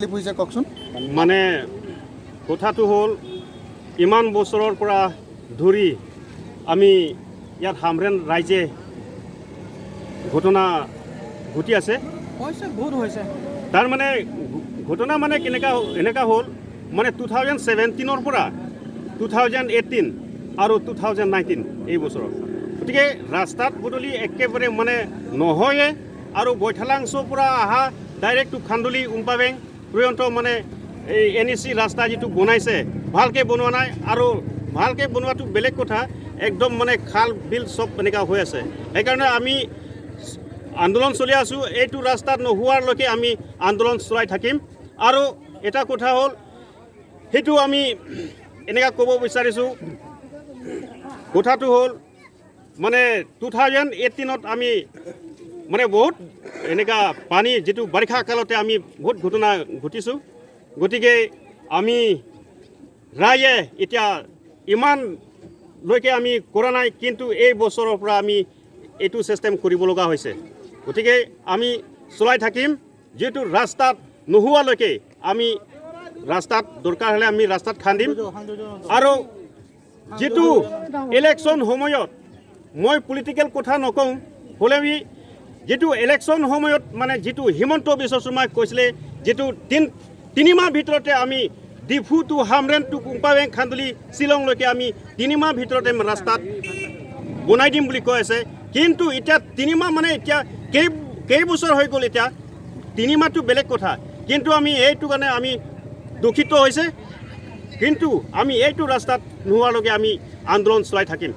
হৈছে, কওকচোন। মানে কথাটো হ'ল, ইমান বছৰৰ পৰা ধৰি আমি ইয়াত হামৰেণ ৰাইজে ঘটনা ঘটি আছে। হৈছে, বহুত হৈছে। তাৰমানে ঘটনা মানে কেনেকুৱা এনেকুৱা হ'ল, মানে 2017ৰ পৰা 2018 আৰু 2019 এই বছৰত, গতিকে ৰাস্তাত বদলি একেবাৰে মানে নহয়ে। আৰু বৈঠালাংছ'ৰ পৰা অহা ডাইৰেক্ট টু খান্দুলি, উম্পাবেং পৰ্যন্ত মানে এই এনইচি ৰাস্তা যিটো বনাইছে, ভালকৈ বনোৱা নাই। আৰু ভালকৈ বনোৱাটো বেলেগ কথা, একদম মানে খাল বিল চব এনেকুৱা হৈ আছে। সেইকাৰণে আমি আন্দোলন চলি আছোঁ। এইটো ৰাস্তাত নোহোৱালৈকে আমি আন্দোলন চলাই থাকিম। আৰু এটা কথা হ'ল, সেইটো আমি এনেকুৱা ক'ব বিচাৰিছোঁ, কথাটো হ'ল মানে 2018ত আমি মানে বহুত এনেকুৱা পানী, যিটো বাৰিষা কালতে আমি বহুত ঘটনা ঘটিছোঁ। গতিকে আমি ৰাইজে এতিয়া ইমানলৈকে আমি কৰা নাই, কিন্তু এই বছৰৰ পৰা আমি এইটো চিষ্টেম কৰিব লগা হৈছে। গতিকে আমি চলাই থাকিম। যিহেতু ৰাস্তাত নোহোৱালৈকে আমি ৰাস্তাত দৰকাৰ হ'লে আমি ৰাস্তাত খান্দিম। আৰু যিটো ইলেকশ্যন সময়ত, মই পলিটিকেল কথা নকওঁ, হ'লে আমি যিটো ইলেকশ্যন সময়ত মানে যিটো হিমন্ত বিশ্ব শৰ্মাই কৈছিলে, যিটো 3 মাহ ভিতৰতে আমি ডিফু টু হামৰেন টু কুম্পাবেং, খান্দুলি, শ্বিলংলৈকে আমি 3 মাহ ভিতৰতে ৰাস্তাত বনাই দিম বুলি কৈ আছে। কিন্তু এতিয়া 3 মাহ মানে এতিয়া কেইবছৰ হৈ গ'ল। এতিয়া 3 মাহটো বেলেগ কথা, কিন্তু আমি এইটো কাৰণে আমি দুখিত হৈছে। কিন্তু আমি এইটো ৰাস্তাত নোহোৱালৈকে আমি আন্দোলন চলাই থাকিম।